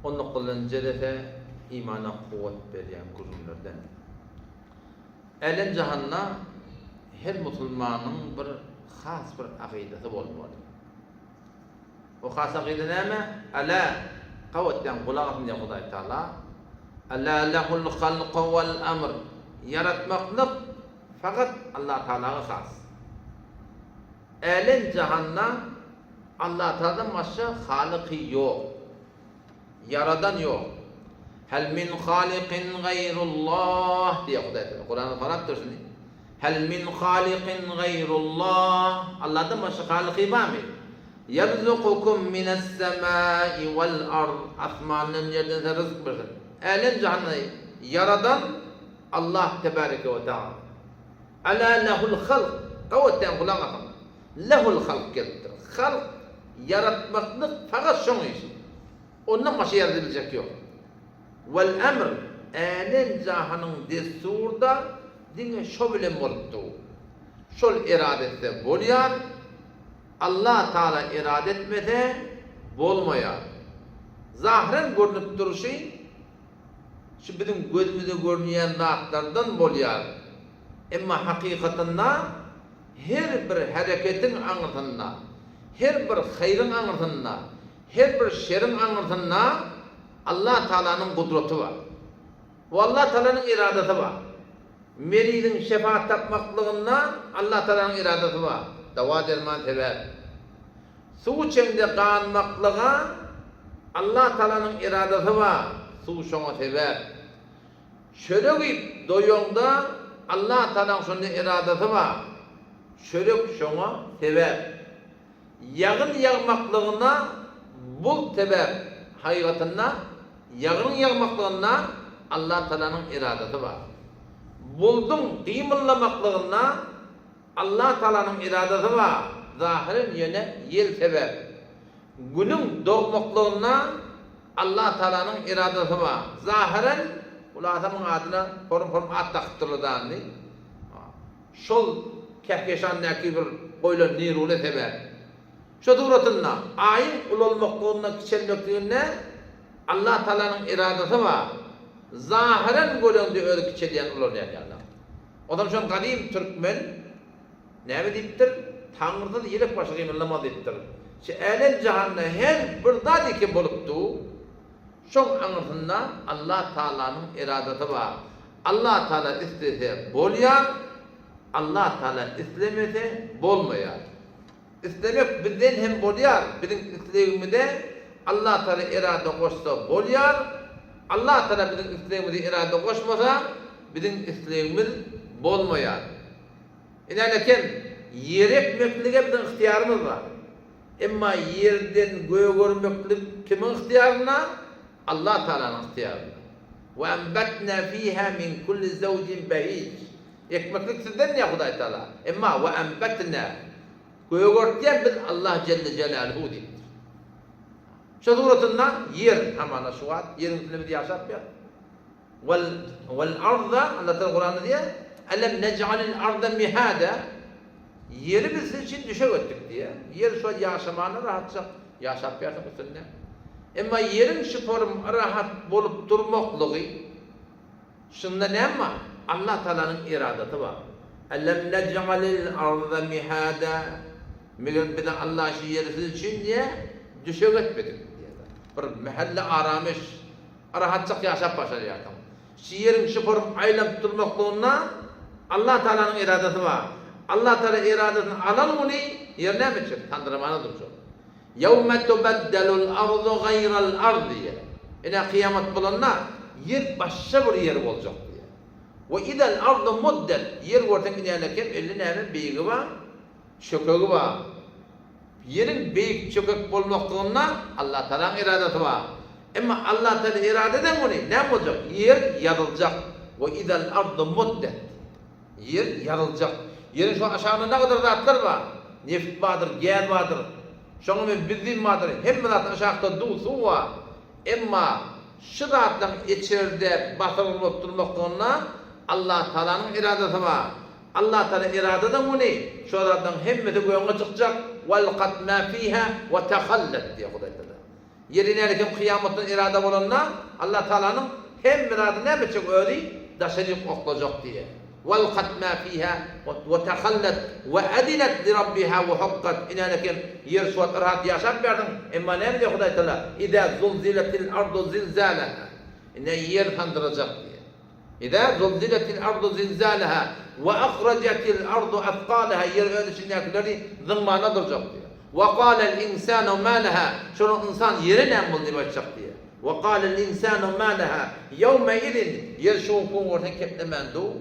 On dokuzynjy jelese imana kuwwat berýän gürrüňlerden. Älem-jahanda her musulmanyň bir has bir akydasy bolmaly. O has akyda näme? Älä, gabat ýaň gulak asyň diýýär Hudaý Taala. Älä lehul halku wal amr. Ýaratmaklyk fakat Allah Taalaga has. Älem-jahanda Allah Taaladan başga halyky ýok. Ýaradan ýok. Hel min halikin gaýrullah diýýär Hudaý Taala. Kuranda sorap dur şuny. Hel min halikin gaýrullah. Allahdan başga halyky barmy? Ýerzukukum mines-semai wal-ard. Asmandan ýerden size ryzk bersin. Älem-jahany ýaradan Allah tebareke we taala. Ala lehul halk. Gabat diýen gulak asyň. Lehul halk gelipdir. Halk ýaratmaklyk fakat şoň işi. Ondan başga ýaradyp biljek ýok. Wal emr älem-jahanyň dessury-da diňe şo bilen bolup dur. Şol erada etse bolýar, Allah Taala erada etmese bolmaýar. Zahyren görnüp durşy şu biziň gözümize görünýän zatlardan bolýar. Emma hakykatynda her bir hereketiň aňyrsynda, her bir haýryň aňyrsynda, her bir şeriň aňyrsynda Allah Tagalanyň gudraty bar. We Allah Tagalanyň eradasy bar. Meriziň şefa tapmaklygynda Allah Tagalanyň eradasy bar. Dawa-derman sebäp. Suw içeňde ganmaklyga Allah Tagalanyň eradasy bar. Suw şoňa sebäp. Çörek iýip doýaňda Allah Tagalaň şonda eradasy bar. Çörek şoňa sebäp. Ýagyn ýagmaklygyna bulut sebäp. Hakygatynda ýagynyň ýagmaklygynda Allah Tagalanyň eradasy bar. Buludyň gymyldamaklygynda Allah Tagalanyň eradasy bar. Zahyren ýöne ýel sebäp. Günüň dogmaklygynda Allah Tagalanyň eradasy bar. Zahyren ol adamyň adyna forum-forum at dakypdyrlar dany. Şol Kehkeşandäki bir goýlan nirule sebäp. Şo suratynda Aýyň ulalmaklygynda kiçelmekliginde Allah Tagalanyň eradasy bar. Zahyren göreňde özi kiçelýän ulalýan ýaly. Ozal şol gadym türkmen Näme diýipdir? Taňrysyz ýelek başy gymyldamaz diýipdir. Şu älem-jahanda her bir zat eke bolup dur, şoň aňyrsynda Allah Tagalanyň eradasy bar. Allah Tagala islese bolýar, Allah Tagala islemese bolmaýar. Islemek bizden hem bolýar, biziň islegimize Allah Tagala erada goşsa bolýar, Allah Tagala biziň islegimize erada goşmasa, biziň islegimiz bolmaýar. Ine-ine kem, ýer ekmeklige biziň ygtyýarymyz bar. Emma ýerden gögermeklik kimiň ygtyýarynda? Allah Tagalanyň ygtyýarynda. Ve enbetna fiha min kulli zewjin behij. Ekmeklik sizden diýýär Hudaý Tagala. Emma ve enbetna gögertýän biz Allah jelle jelaluhu diýipdir. Şo suratynda ýer, hamana şu wagt ýeriň üstünde biz ýaşap ýörüs. Wal wal arda Allah Taala Kuranda diýýär, Elem nej'alil arda mihada Ýeri biz siz üçin düşek etdik diýýär. Ýer şo ýaşamana rahatjak ýaşap ýarsyň üstünde. Emma ýeriň şu forum rahat bolup durmaklygy şunda näme bar? Allah Taalanyň eradasy bar. Elem nej'alil arda mihada Meger bize Allah şu ýeri siz üçin diýýär, düşek etmedik diýýär. Bir mähelle aramyş Rahatjak ýaşap başarýarsyň. Şu ýeriň şu forum aýlanyp durmaklygynda Allah Tagalanyň eradasy bar. Allah Tagala eradasyny alan güni ýer näme etjek? Sandyramana durjak. Ýewme tubeddelul ardu gaýral ard diýýär. Ine kyýamat bolanda ýer başga bir ýer boljak diýýär. We idel ardu muddet ýer görseň inälekem elli näme beýigi bar, çökegi bar. Ýeriň beýik çökek bolmaklygynda Allatagalaň eradasy bar. Emma Allatagala erada eden güni näme boljak? Ýer ýazyljak. We izal ardu muddet. Ýer ýazyljak. Ýeriň şu aşagynda nägadar zatlar bar. Neft bardyr, gäz bardyr. Şoňa men benzin bardyr. Hemme zat aşakda duw, suw bar. Emma şu zatlaryň içerde basyrgyly bolup durmaklygynda Allatagalanyň eradasy bar. Allah Taala eradadan güni şo zatlaryň hemmesi göňe çykjak, Walkat ma fiha we tahallat diýýär Hudaý Taala. Ýeri nälekem kyýamatdan irada bolanda Allah Tagalanyň hemme zady näme etjek özi daşaryk oklajak diýýär. Walkat ma fiha we tahallat we azinat li rabbiha we hukkat inänekem ýer şu wagt rahat ýaşap berdiň emma näme diýýär Hudaý Taala iza zulzilatil ardu zilzalaha ine ýer sandyrajak diýýär. Iza zulzilatil ardu zilzalaha we ahrajatil ardu asqalaha ýer öz içindäkileri zyňmana durjak diýýär. We galel insanu ma laha şonda ynsan ýere näme boldy diýip aýtjak diýýär. We galel insanu ma laha ýewme izin ýer şu günki gün görseň keplemän dur.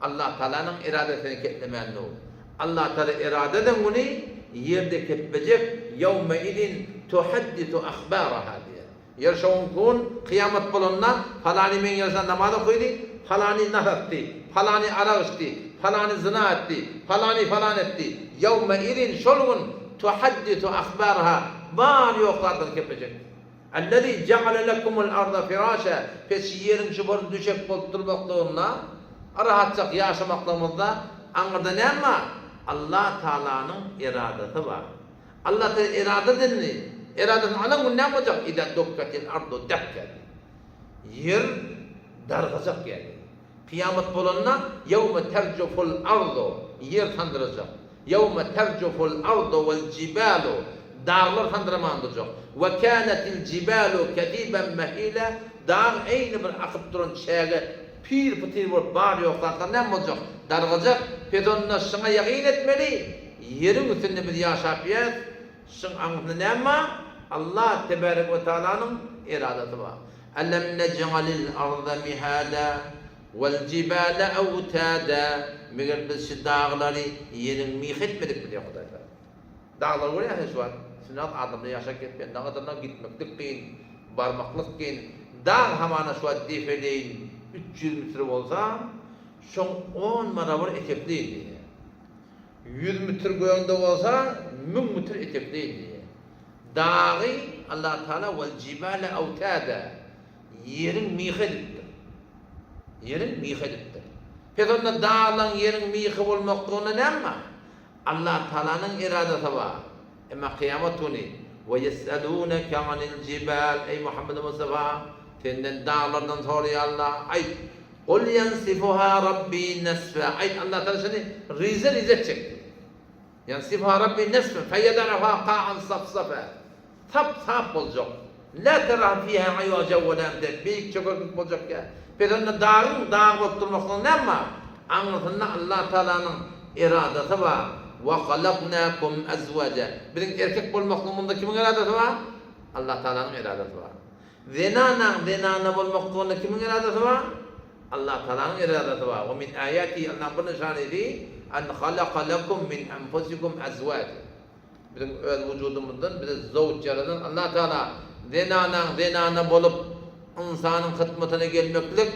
Allah Tagalanyň eradasyny keplemän dur. Allah Tagala erada eden güni ýerde keplejek ýewme izin tuhaddisu ahbaraha diýýär. Ýer şo günki gün, kyýamat bolanda, palany meň ýerime namaz okydy, palany nas atdy, palany arak içdi, palany zyna etdi, palany falan etdi. Ýewme-izin, şol gün, tuhaddisu ahbaraha, bar-ýok zatlary gepleşek. Ellezî ja'ale lekumul arda firâşa, pes ýeriň şu bir düşek bolup durmaklygynda, rahatjak ýaşamaklygymyzda aňyrda näme bar? Allah Tagalanyň eradasy bar. Allah Teala erada edildi. Eradasyny alan gün näme boljak? Iza dukkatil ardu dakka. Ýer dargajak ýaly. Kyýamat bolanda ýewme terjuful ardu, ýer sandyrajak. Ýewme terjuful ardu wal jibalu, daglar sandyraman durjak. We kanatil jibalu kesiben mehila, dag eýni bir akyp duran çäge pir-pytyr bolup bar ýok zatlar näme boljak? Dargajak. Pes onda şyňa ýagyn etmeli. Ýeriň üstünde biz ýaşap ýäs, şyň aňyrsynda näme bar? Allah tebarek we taalanyň eradasy bar. Elem nej'alil arda mihada wal jibala awtada Meger biz şu daglary ýeriň mihi etmedikmi diýýär Hudaý Tagala. Daglary görýärsiň şu wagt, şundak adamlar ýaşap ketmeýär, daga dyrnak gitmeklik kyn, barmaklyk kyn. Dag hamana şu wagt depeleýin 300 metr bolsa, şoň on barabar etekli diýýär. Ýüz mütr göňde bolsa, müň mütr etekde diýýär. Dagy Allatagala wal-jibale awtada, ýeriň mihi edipdir. Ýeriň mihi edipdir. Pes onda daglaň ýeriň mihi bolmaklygynda näme bar? Allatagalanyň eradasy bar. Emma kyýamat güni, we ýes'elûneke anil jibal, eý Muhammed Mustafa, senden daglardan soraýarlar, aýt, Gul ýensifuha Rabbi nesfe, aýt, Allah Tagala şony rize-rize etjek diýdi. Ýensifuha Rabbi nesfe, feýedaruha ka'an safsafa. Sap-sap boljak. La tera fiha iwaja we la amta, beýik çökertlik boljak ýa. Pes onda dagyň dag bolup durmaklygy näme bar? Aňyrsynda Allah Tagalanyň eradasy bar. Wa halaknakum azwaja. Biziň erkek bolmaklygymyzda kimiň eradasy bar? Allah Tagalanyň eradasy bar. Zenanaň zenana bolmaklygynda kimiň eradasy bar? Allah Tagalanyň eradasy bar. Wa min aýatihi Allaň bir nyşanysy an halaka lekum min enfusikum azwaja. Biziň öz wujudymyzdan bize zowç ýaradan Allah Tagala zenanaň zenana bolup ynsanyň hytmatyna gelmeklik,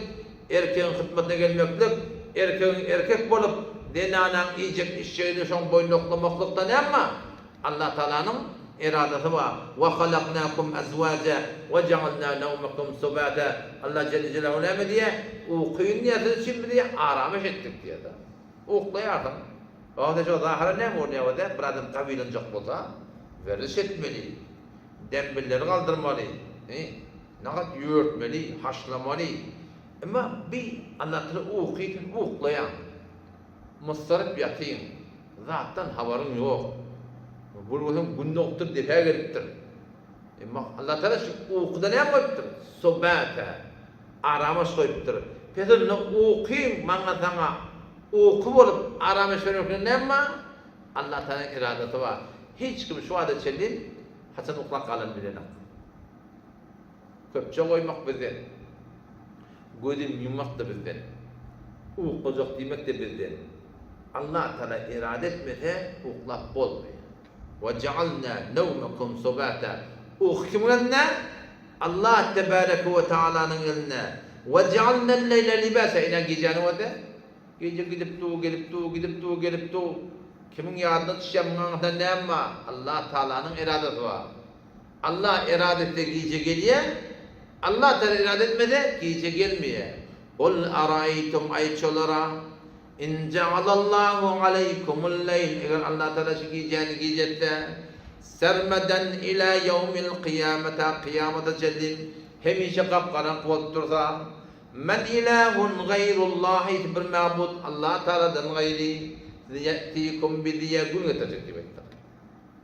erkegiň hytmatyna gelmeklik, erkegiň erkek bolup zenanaň iýjek içjegini şoň boýnuna oklamaklykda näme bar? Allah Tagalanyň eradasy bar. Wa halaknakum azwaja wa ja'alna nawmakum subata. Allah jelle jelaluhu näme diýýär? Ukyny diýýär siz üçin biz diýýär arameş etdik diýýär. Uklaýarsyň. Wagty şo zahyra näme bolýar bolsa, bir adam gawylanjak bolsa, werziş etmeli, dembelleri galdyrmaly, nagat ýörtmeli, haşlamaly. Emma bi Allah Taala uky sen uklaýaň. Myssaryp ýatyň. Zatdan habaryň ýok. Bir görseň gün dogupdyr, depä gelipdir. Emma Allah Taala şu ukuda näme goýupdyr? Subata. Aramaş goýupdyr. Pes onda ukyň maňa saňa uky bolup aramaş bermekde näme bar? Allah Taalanyň eradasy bar. Hiç kim şu wagta çenli haçan uklap galanyny bilenok. Köpçe goýmak bizden. Gözüni ýummak-da bizden. Uklajak diýmek-de bizden. Allah Tagala erada etmese, uklap bolmaýar. Ve ja'alna nawmakum subata. Uky kimiň elinde? Allah tebareke we taalanyň elinde. Ve ja'alnal-leýle libasa. Ine gijäni görse, gije gidip dur, gelip dur, gidip dur, gelip dur. Kimiň ýadyna düşýär, muň aňyrsynda näme bar? Allah Taalanyň eradasy bar. Allah erada etse gije gelýär, Allah Taala erada etmese gije gelmeýär. Gul araýtum aýt şolara, In ja'alallahu aleýkumul leýl eger Allah Taala şu gijäni gije etse. Sermeden ila ýewmil kyýamata kyýamata çenli hemişe gap-garaňky bolup dursa, Men ilahun gaýrullah haýsy bir mabut Allah Tagaladan gaýry size ýe'tikum biziýa gün getirjek diýip aýtdyr.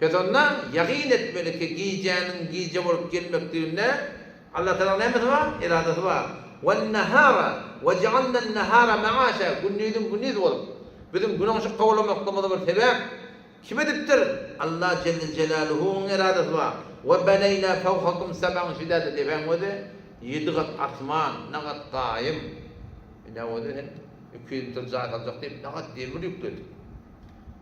Pes onda ýagyn etmeli ki gijäniň gije bolup gelmekliginde Allah Tagalaň nämesi bar? Eradasy bar. Wen-nahara we jealnen-nahara maaşa gündiziň gündiz bolup biziň gün oňşuk kowlamaklygymyza bir sebäp Kim edipdir? Allah jelle jelaluhuň eradasy bar. We beneýna fawkakum seb'an şidada depäň özi ýedi gat asman, nagat gaýym. Ine özi sen 200 metr jaý saljak diýip nagat demir ýükledik.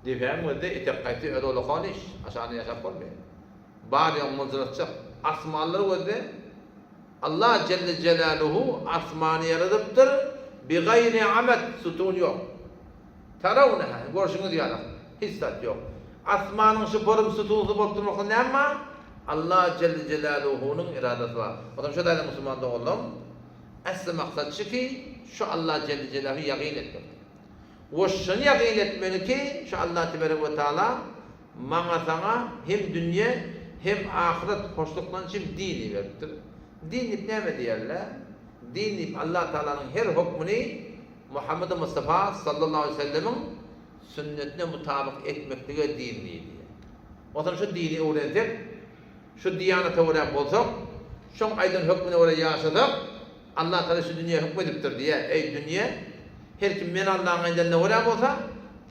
Depäň özi etek gaýtsa özi olakan iş, aşagynda ýaşap bolmaýar. Bar ýoň mynjyratjak. Asmanlar özi Allah jelle jelaluhu asmany ýaradypdyr, bi gaýri amed sütun ýok. Tarawneha, görşüňiz ýaly, hiç zat ýok. Asmanyň şu borum sütunsyz bolup durmakda näme bar? Allah jelle jelaluhunyň eradasy bar. Onsoň şu taýda musulman doganlarym, äsli maksat şu ki, şu Allah jelle jelaluhu ýagyn etmek. We şuny ýagyn etmeli ki, şu Allah teberek we taala maňa saňa hem dünýe hem ahyret hoşluklaryny üçin dini beripdir. Din diýip näme diýerler? Din diýip Allah Taalanyň her hukmyny Muhammedi Mustafa sallallahu aleýhi we sellemiň sünnetine mutabyk etmeklige din diýilýär. Onsoň şu dini öwrensek, şu diýanata görä bolsak, şoň aýdan hökmüne görä ýaşasak, Allah Tagala şu dünýä höküm edipdir diýýär. Eý dünýe, her kim men Allaň aýdanyna görä bolsa,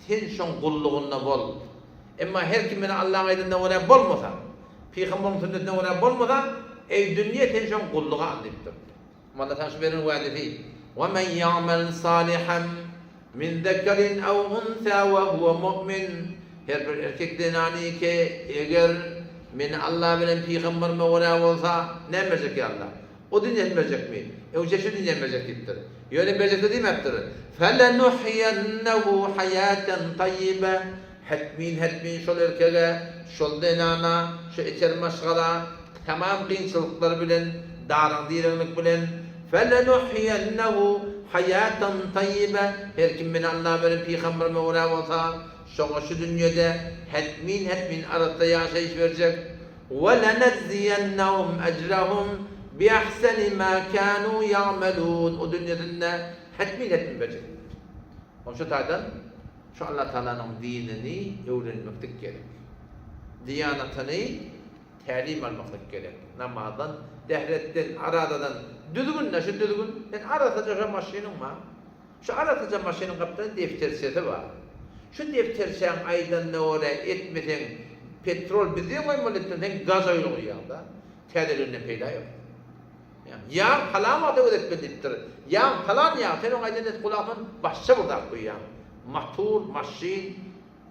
sen şoň gullugynda bol. Emma her kim men Allaň aýdanyna görä bolmasa, pygamberiň sünnetine görä bolmasa, eý dünýe sen şoň gulluga al diýipdir. Alla saňa şu beren wädesi, Wa men ýa'mel salihan min zekerin ew unsa we huwe mu'min, Her bir erkek zenany ki, eger meni Alla bilen pygamberime görä bolsa, näme berjek ýa Alla? O dünýesini berjekmi? Öwje şu dünýäni berjek diýipdir. Ýöne berjekde diýmäpdir. Felenuhýennehu haýaten taýýibe, Hetmin-hetmin şol erkege, şol zenana, şu içeri maşgala tamam kynçylyklar bilen, daryň-direňlik bilen, Felenuhýennehu haýatan taýýibe, Her kim meni Alla beren pygamberime görä bolsa, şoňa şu dünýede hetmin-hetmin arassa ýaşaýyş berjek. Welenejziyennehum ejrehum biahseni ma kanu ýa'melun, O dünýesinde hetmin-hetmin berjek. Onuň şu taýdan Şu Allatagalanyň dinini öwrenmeklik gerek. Diýanatyny tälim almaklyk gerek. Namazdan, dähretden, aradadan düzgün-dä şu düzgün. Sen arassaja şo maşynyň bar. Şu arassaja maşynyň gapdalynda defterçesi bar. Şu defterçäň aýdanyna görä etmeseň petrol bizden goýmaly etseň sen gazoýl guýýaň-da. Täzeliginde peýda ýok. Ýag palan wagta göz etmeli diýipdir. Ýag palan ýag, sen oň aýdan et gulagyndan başga bir zat guýýaň. Motor, maşyn,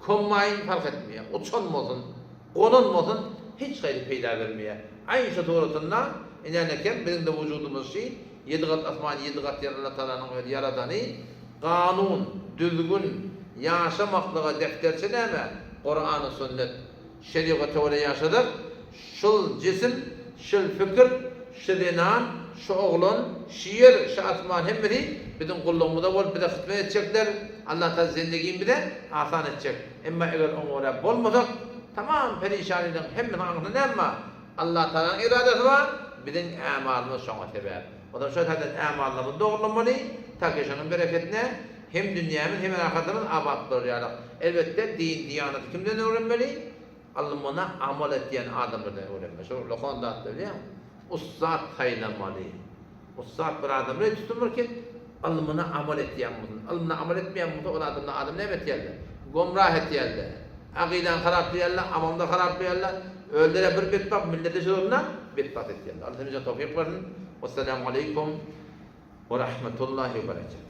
kombaýn parh etmeýär. Uçan bolsun, gonan bolsun hiç haýsy peýda bermeýär. Aýn şu suratynda inen eken biziň-de wujudymyz şi, ýedi gat asman, ýedi gat ýer Alla Tagalanyň öz ýaradany, kanun, düzgün, ýaşamaklyga defterçe näme? Kurany sünnet. Şerigata görä ýaşasak, şul jisim, şul pikir, şu zenan, şu oglan, şu ýer, şu asman hemmesi biziň gullugymyzda bolup bize hyzmat etjekler, Allah Tagala zendigini bize asan etjek. Emma eger oňa görä bolmasak, tamam perişanlygyň hemmesiniň aňyrsynda näme bar? Allah Tagalanyň eradasy bar, biziň ämalymyz şoňa sebäp. O zaman şo taýdan ämallarymyzy dogrulamaly, taki şonuň bereketine Hem dünýämiz hem ahyretimiz abat bolar ýaly. Elbetde din diýanaty kimden öwrenmeli? Ylmyna amal etýän adamlardan öwrenmeli. Şol ullakan zatlar bilýäňmi? Ussat saýlamaly. Ussat bir adamlar tutulmaly ki, ylmyna amal etýän bolsun. Ylmyna amal etmeýän bolsa ol adamlar adam näme etýärler? Gomrah etýärler. Akydany haraplaýarlar, amalyny haraplaýarlar. Özleri bir betbagt, millete şol betbagt etýärler. Allah hemmämize towfyk bersin. Wessalamu aleýkum we rahmetullahi we berekatuh.